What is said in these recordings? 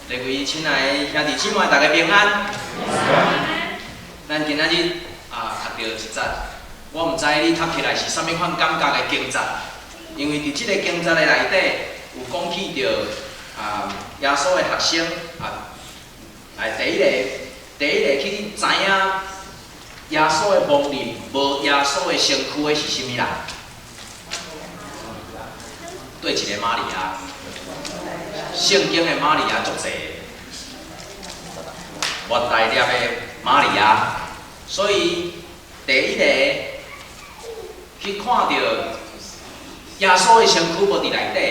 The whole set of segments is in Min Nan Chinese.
各位親愛的兄弟姊妹，大家平安。咱今仔日啊讀著一節，我毋知你讀起來是啥物款感覺的經節，因為佇這个經節的內底有講起著啊耶穌的學生啊，來第一个去知影耶穌的亡靈無耶穌的身軀的是啥物人？佗一个瑪利亞？聖經的瑪利亞足濟，抹大粒的瑪利亞，所以第一个去看著耶穌的身軀無佇內底的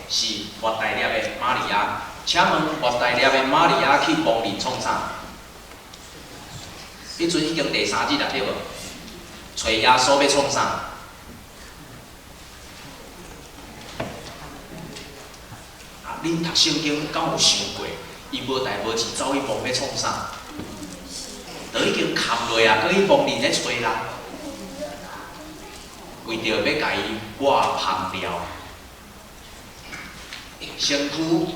是抹大粒的瑪利亞。請問抹大粒的瑪利亞去亡靈創啥？彼陣已經第三日啦，對無？揣耶穌欲創啥？恁讀聖經敢有想過，伊無代無誌走去墓欲創啥？都已經崁落啊，閣去墓裡咧揣人，為著欲共伊抹香料，身軀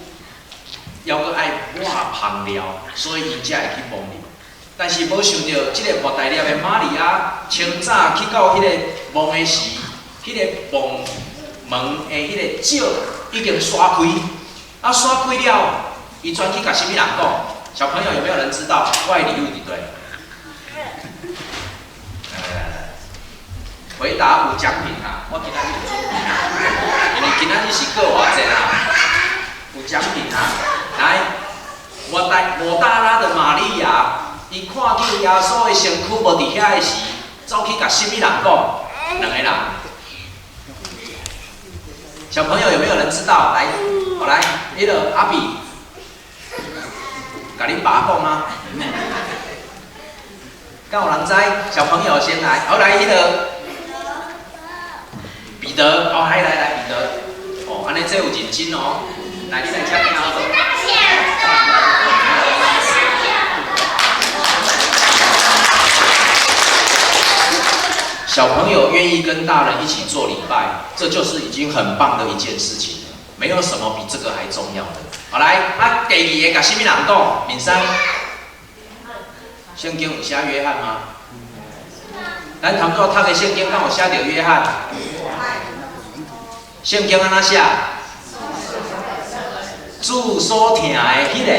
猶閣愛抹香料，所以𪜶才會去墓裡。但是無想著，這个抹大粒的瑪利亞，清早去到彼个墓的時，彼个墓門的彼个石已經徙開。啊，徙開了，伊轉去共啥物人講？小朋友有沒有人知道？我的禮物佇佗？來來來，回答有獎品啊！我今仔日有準備啊，因為今仔日是過活節啊，有獎品啊！來，抹大拉的瑪利亞，伊看見耶穌的身軀無佇遐的時，走去共啥物人講？兩个人。小朋友有沒有人知道？來，好來，彼个阿比，共恁爸講啊。敢有人知？小朋友先來，好來，彼个彼得，哦，來來來，彼得，哦，按呢這有認真哦。來，你來請聽好無？小朋友願意跟大人一起做禮拜，這就是已經很棒的一件事情了。沒有什麼比這個還重要的。好來，啊，第二个共啥物人講？敏山，聖經有寫約翰嗎？咱頭拄讀的聖經敢有寫著約翰？聖經按怎寫？主所疼的彼个，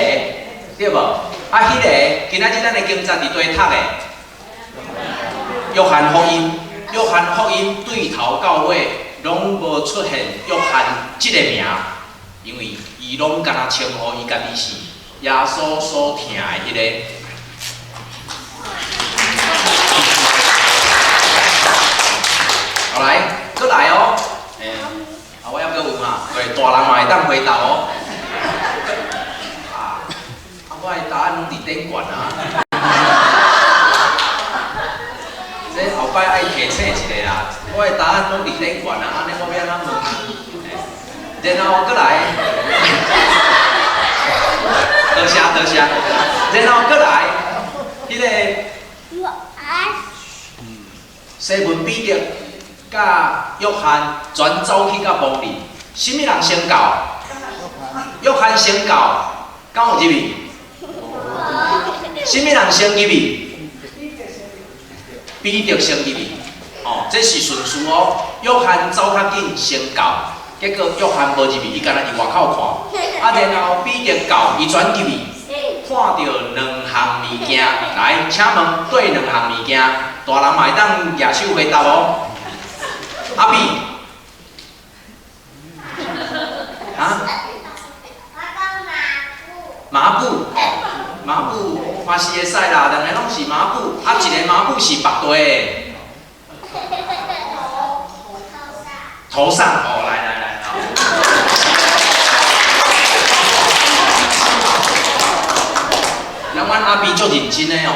對無？啊，彼个今仔日咱的經節佇佗讀的？約翰福音，約翰福音對頭到尾攏無出現約翰這个名，因為伊攏干焦稱呼伊家己是耶穌所疼的彼个。好來，閣來哦，欸，啊，我猶閣有嘛？對，大人嘛會當回答哦。啊，我的答案攏佇頂懸啊。這後擺愛提醒一下啦，我的答案攏佇頂懸啊，按呢我欲按怎問？然後閣來，多謝多謝。然後閣來，彼个西門彼得佮約翰全走去到墓裡，啥物人先到？約翰先到，敢有入去？啥物人先入去？彼得先入去，哦，這是順序哦。約翰走較緊先到，結果約翰無入去，伊干焦佇外口看。啊，然後彼得到，伊轉入去，看著兩項物件。來，請問佗兩項物件，大人嘛會當舉手回答哦。阿比，啊？麻布，哦，麻布嘛是會使啦，兩个攏是麻布，啊，一个麻布是縛佗的。頭上，哦，來來來，好。人阮阿比足認真的哦。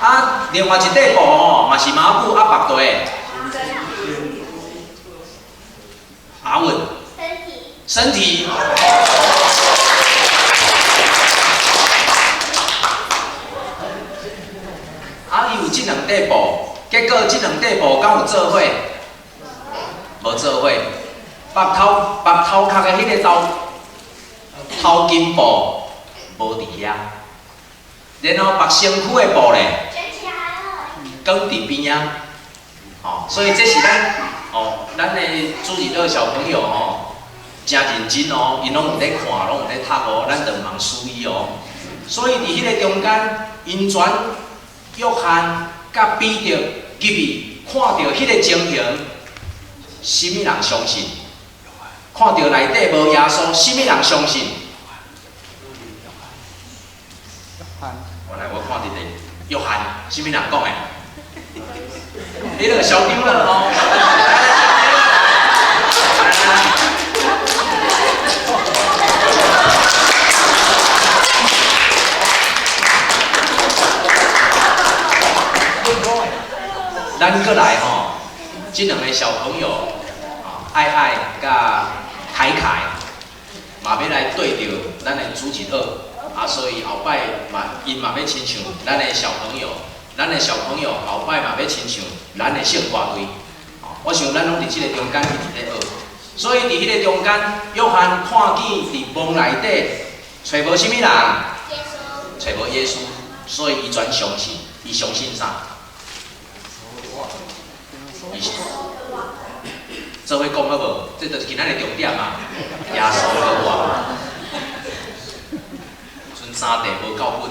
啊，另外一塊布哦，嘛是麻布啊，縛佗的。阿文。身體。身體。啊，伊有這兩塊布，結果這兩塊布敢有做伙？無做伙。縛頭縛頭殼的彼个頭頭巾布，無佇遐，然後縛身軀的布咧，囥佇邊仔，吼，所以這是咱哦，咱的主日學小朋友吼，誠認真哦，𪜶攏有咧看，攏有咧讀哦，咱就毋通輸伊哦。所以佇彼个中間，𪜶傳約翰佮彼得入去，看著彼个情形，啥物人相信？看著內底無耶穌，啥物人相信？我來，我看著咧，約翰，啥物人講的？你那個小丟了哦。咱閣來吼，這兩个小朋友啊，愛愛佮凱凱，嘛欲來對著咱的主日學，啊，所以後擺嘛，𪜶嘛欲親像咱的小朋友，咱的小朋友後擺嘛欲親像咱的聖歌隊。我想咱攏佇這个中間一直咧學，所以佇彼个中間，約翰看見佇墓內底揣無啥物人，揣無耶穌，所以伊全相信，伊相信啥？做伙講好無？這就是今仔日重點啊！耶穌閣活，賰三塊無夠分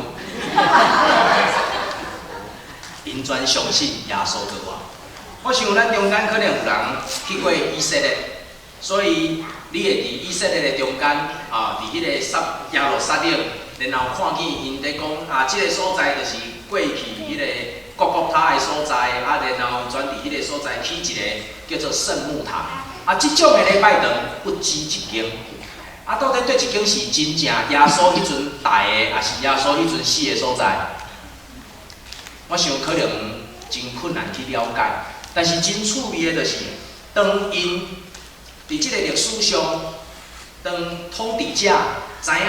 ，𪜶全相信耶穌閣活。我想咱中間可能有人去過以色列，所以你會佇以色列的中間啊，佇彼个撒耶路撒冷，然後看見𪜶佇講啊，這个所在就是過去彼个各各他的所在，啊，然後轉佇彼个所在起一個叫做聖墓堂，啊，這種的禮拜堂不止一間，啊，到底佗一間是真正耶穌彼陣代的，抑是耶穌彼陣死的所在？我想可能真困難去了解，但是真趣味的就是，當𪜶佇這个歷史上，當統治者知影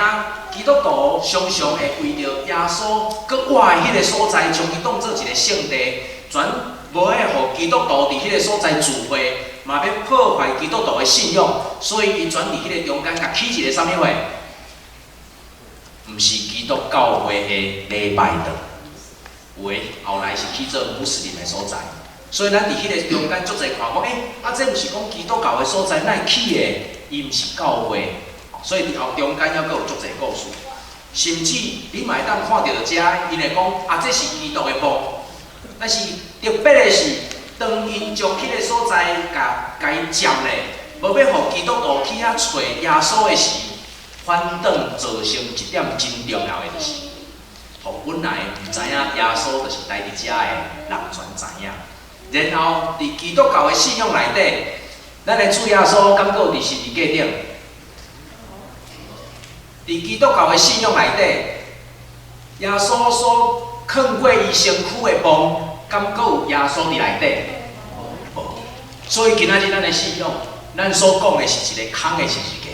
基督徒常常會為著耶穌閣活的彼个所在，將伊當做一个聖地，全無愛予基督徒佇彼个所在聚會，嘛欲破壞基督徒的信仰，所以伊全佇彼个中間共起一个啥物貨？毋是基督教會的禮拜堂，有的後來是起做穆斯林的所在。所以咱佇彼个中間足濟看講，欸，啊，這毋是講基督教的所在，哪會起的？伊毋是教會。所以佇後中間猶閣有足濟故事，甚至你嘛會當看著遮，𪜶會講啊，這是基督的墓。但是特別的是，當𪜶將彼个所在共共伊佔咧，無欲予基督徒去遐揣耶穌的時，反轉造成一點真重要的，就是，予本來毋知影耶穌就是待佇遮的人全知影。然後佇基督教的信仰內底，咱的主耶穌敢閣有佇十字架頂？佇基督教的信仰內底，耶穌所囥過伊身軀的墓，敢閣有耶穌佇內底？無。所以今仔日咱的信仰，咱所講的是一个空的十字架。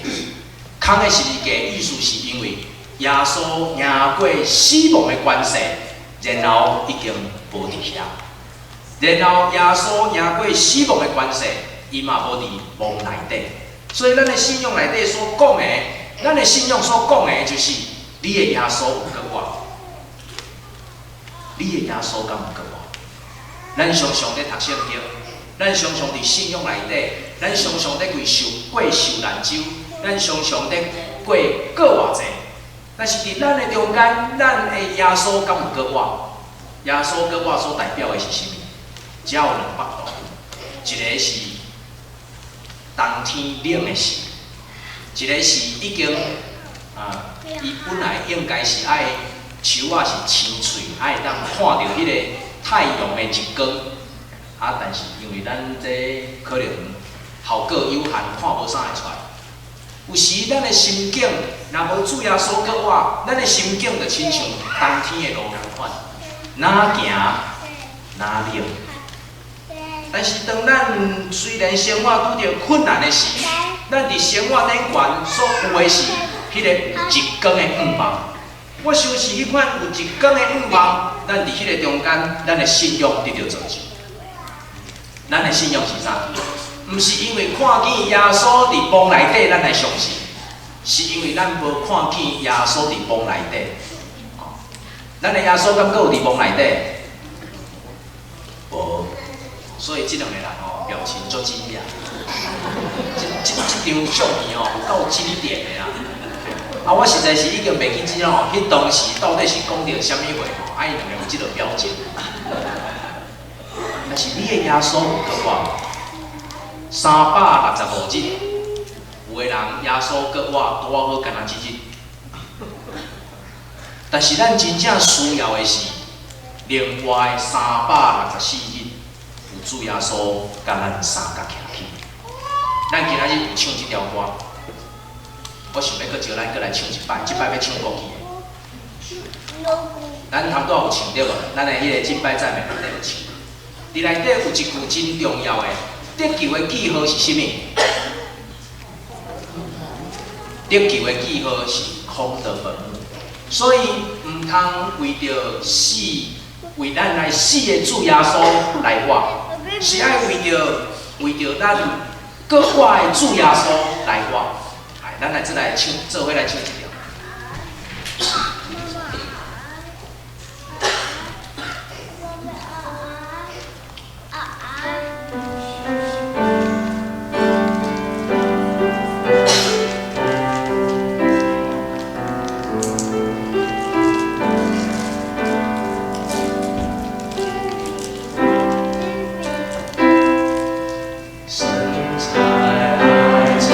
空的十字架意思是因為耶穌贏過死亡的權勢，然後已經無佇遐。然後耶穌贏過死亡的權勢，伊嘛無佇墓內底。所以咱的信仰內底所講的，咱的信仰所講的，就是你的耶穌有閣活，你的耶穌敢有閣活？咱常常咧讀聖經，咱常常佇信仰內底，咱常常咧過受過受難週，咱常常咧過過活節。但是佇咱的中間，咱的耶穌敢有閣活？耶穌閣活所代表的是啥物？遮有兩幅圖，一个是冬天冷的時。一个是已經啊，伊本來應該是愛樹仔是青翠，愛會當看著彼个太陽的日光，啊，但是因為咱這可能效果有限，看無啥會出來。有時咱的心境，若無主耶穌閣活，咱的心境就親像冬天的路仝款，若行若冷。但是當咱雖然生活拄著困難的時，咱佇生活頂懸所有的是彼个有日光的向望。我相信彼款有日光的向望，咱佇彼个中間，咱的信仰得著造就。咱的信仰是啥？毋是因為看見耶穌佇墓內底，咱來相信，是因為咱無看見耶穌佇墓內底。咱的耶穌敢閣有佇墓內底？無，所以這兩個人吼表情足驚訝。這場相片吼有夠經典的啦。啊，我實在是已經袂記得吼，彼當時到底是講著啥物話吼，啊，𪜶兩個有這個表情。但是你的耶穌有閣活？365日，有的人耶穌閣活，拄仔好干焦這日。但是咱真正需要的是，另外364日，有主耶穌共咱相佮徛起。咱今仔日有唱這條歌，我想欲閣招咱閣來唱一擺，這擺欲唱國語的。咱頭拄仔有唱著無？咱的彼個敬拜讚美內底有唱。佇內底有一句真重要的，得救的記號是啥物？得救的記號是空的墳墓，所以毋通為著死，為咱來死的主耶穌來活，是愛為著咱閣活的主耶穌來活。來，咱來這來唱，做伙來唱這條。神差愛子，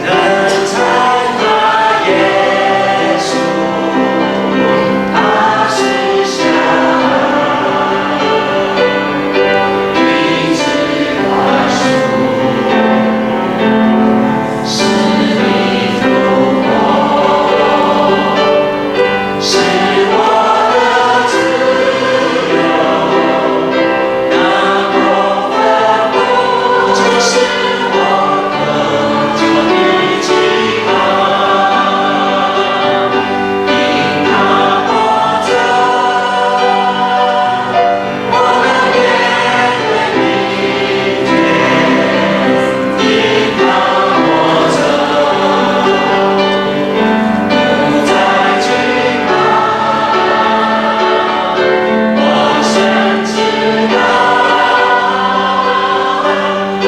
人差他耶穌，他是下醫治寬恕，是你復活，是我的自由。那空墳墓就是我得救的記號，因他活著，我能面對明天。因他活著，不再懼怕。我深知道，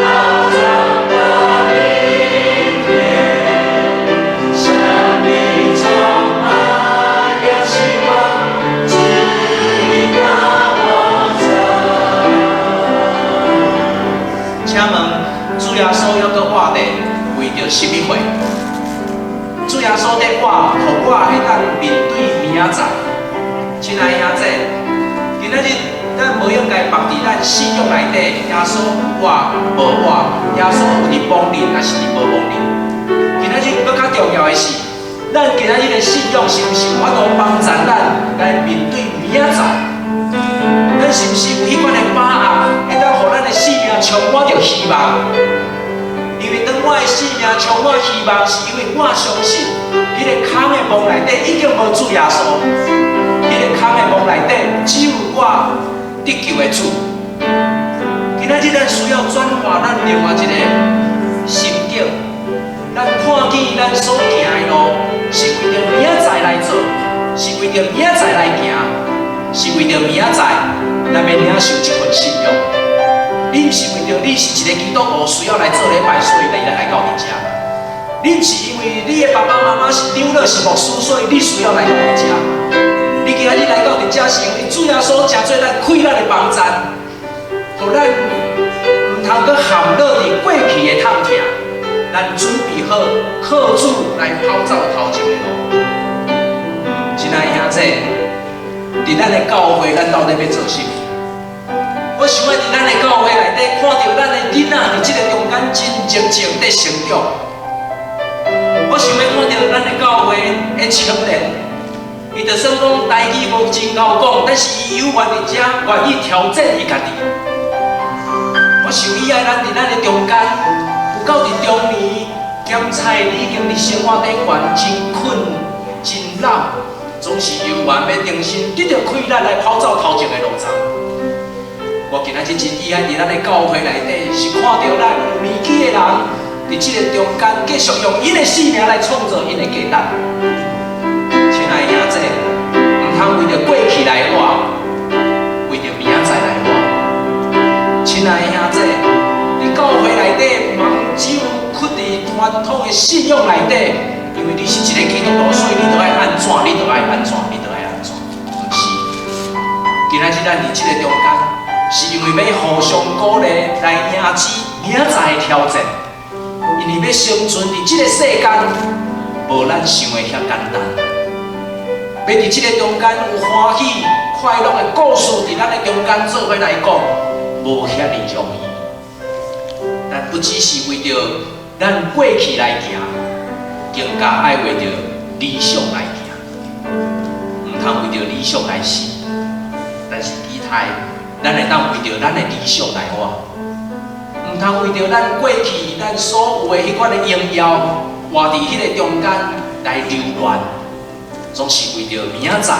逃走的明天，生命充滿了希望，只因他活著。請問主耶穌猶閣活咧，為著啥物貨？主耶穌咧活，予我會當面對明仔載。親愛的兄弟，今仔日咱無應該縛佇咱信仰內底，耶穌有活無活，耶穌有佇墓裡，抑是佇無墓裡。今仔日閣較重要的是，咱今仔日的信仰是毋是有法度幫助咱來面對明仔載？咱是毋是有彼款的把握，會當予咱的生命充滿著希望？因為當我的生命充滿希望，是因為我相信，彼個空的墓內底已經無主耶穌，彼個空的墓內底只有我得救的主。今仔日咱需要轉化咱另外一個心境，咱看見咱所行的路，是為著明仔載來做，是為著明仔載來行，是為著明仔載，咱欲領受這份信仰。你毋是為著你是一個基督徒需要來做禮拜，所以你來到佇遮。你毋是因為你的爸爸媽媽是長老是牧師，所以你需要來到佇遮。你今仔日來到佇遮，是因為主耶穌成做咱快樂的幫贊，予咱毋通閣陷落佇過去的痛疼。咱準備好靠主來跑走頭前的路。親愛的兄弟，佇咱的教會，咱到底欲做啥物？我想欲佇咱的教會內底，看著咱的囡仔佇這个中間真靜靜佇成長。我想欲看著咱的教會的青年，伊就算講台語無真𠢕講，但是伊有願佇遮，願意挑戰伊家己。我想伊愛咱佇咱的中間，有夠佇中年鹹菜，你已經佇生活頂懸真困真老，總是猶原欲重新得著氣力來跑走頭前的路程。我今仔日真意愛佇咱的教會內底，是看著咱有年紀的人，佇佇這个中間繼續用𪜶的性命來創造𪜶的價值。親愛的兄弟，毋通為著過去來活，為著明仔載來活。親愛的兄弟，佇教會內底，毋通只有屈佇傳統的信仰內底，因為你是一个基督徒，所以你著愛按怎，你著愛按怎，你著愛按怎，毋是。今仔日咱佇這个中間，是因為欲互相鼓勵來迎接明仔載的挑戰，因為欲生存佇這个世間，無咱想的遐簡單。欲佇這个中間有歡喜快樂的故事，佇咱的中間做伙來講，無遐爾容易。但不只是為著咱過去來行，更加愛為著理想來行，毋通為著理想來死。但是期待咱會當為著咱的理想來活，毋通為著咱過去咱所有的彼款的榮耀，活佇彼个中間來留戀，總是為著明仔載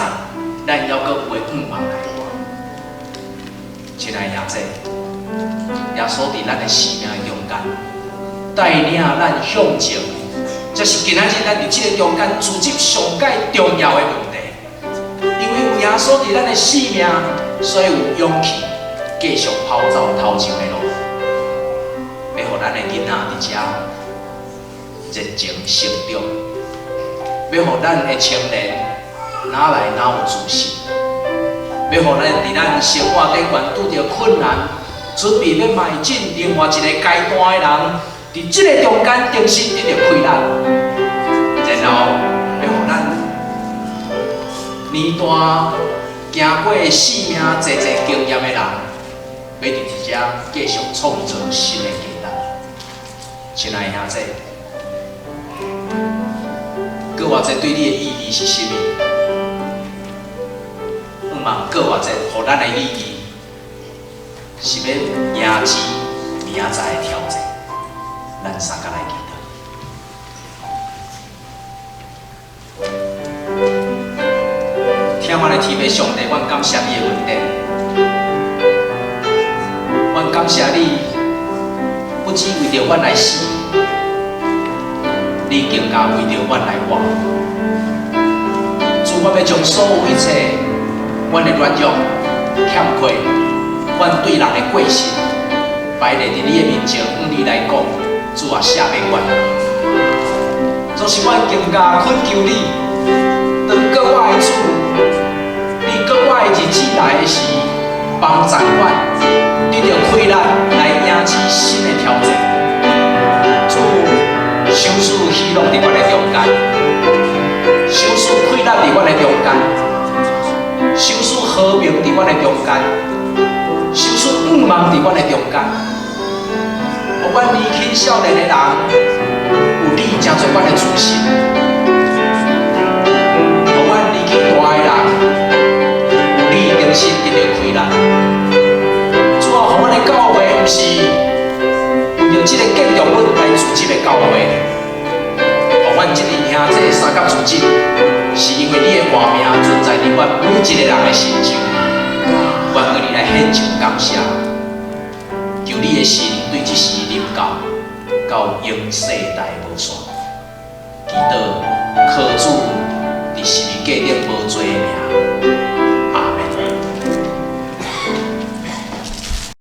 咱猶閣有的願望來活。親愛的兄弟，耶穌佇咱的生命的中間，帶領咱向前，這是今仔日咱佇這个中間組織上蓋重要的問題。因為有耶穌佇咱的生命，所以有勇氣繼續跑走頭前的路，欲予咱的囡仔佇遮熱情成長，欲予咱的青年哪來哪有自信，欲予咱佇咱生活頂懸拄著困難，準備欲邁進另外一个階段的人，佇這个中間重新得著氣力，然後欲予咱年大行過生命濟濟經驗的人，欲佇這繼續創造新的價值。親愛的兄弟，閣偌濟對你的意義是啥物？向望閣偌濟予咱的意義，是欲迎接明仔載的挑戰。咱相共來祈禱。疼阮的天父上帝，阮感謝你的恩典，阮感謝你，不只為著阮來死，你更加為著阮來活。主，我欲將所有一切，阮的軟弱、欠缺，阮對人的過失，擺佇你的面前，向你來講，主啊，赦免阮。總是阮更加懇求你，當閣我的主，你閣我的日子來的時，幫助阮，得著氣力來迎接新的挑戰。主，賞賜喜樂佇阮的中間，賞賜氣力佇阮的中間，賞賜和平佇阮的中間，賞賜向望佇阮的中間。予阮年輕少年的人，有你成做阮的自信；予阮年紀大的人，有你重新得著氣力。主啊，予阮的教會毋是為著這个建築物來組織的教會，予阮這個兄弟相佮組織，是因為你的活名存在佇阮每一个人的身上。願意你來獻上感謝，求你的神對這時臨到，到永世代無煞。祈禱靠主佇十字架頂無罪的名。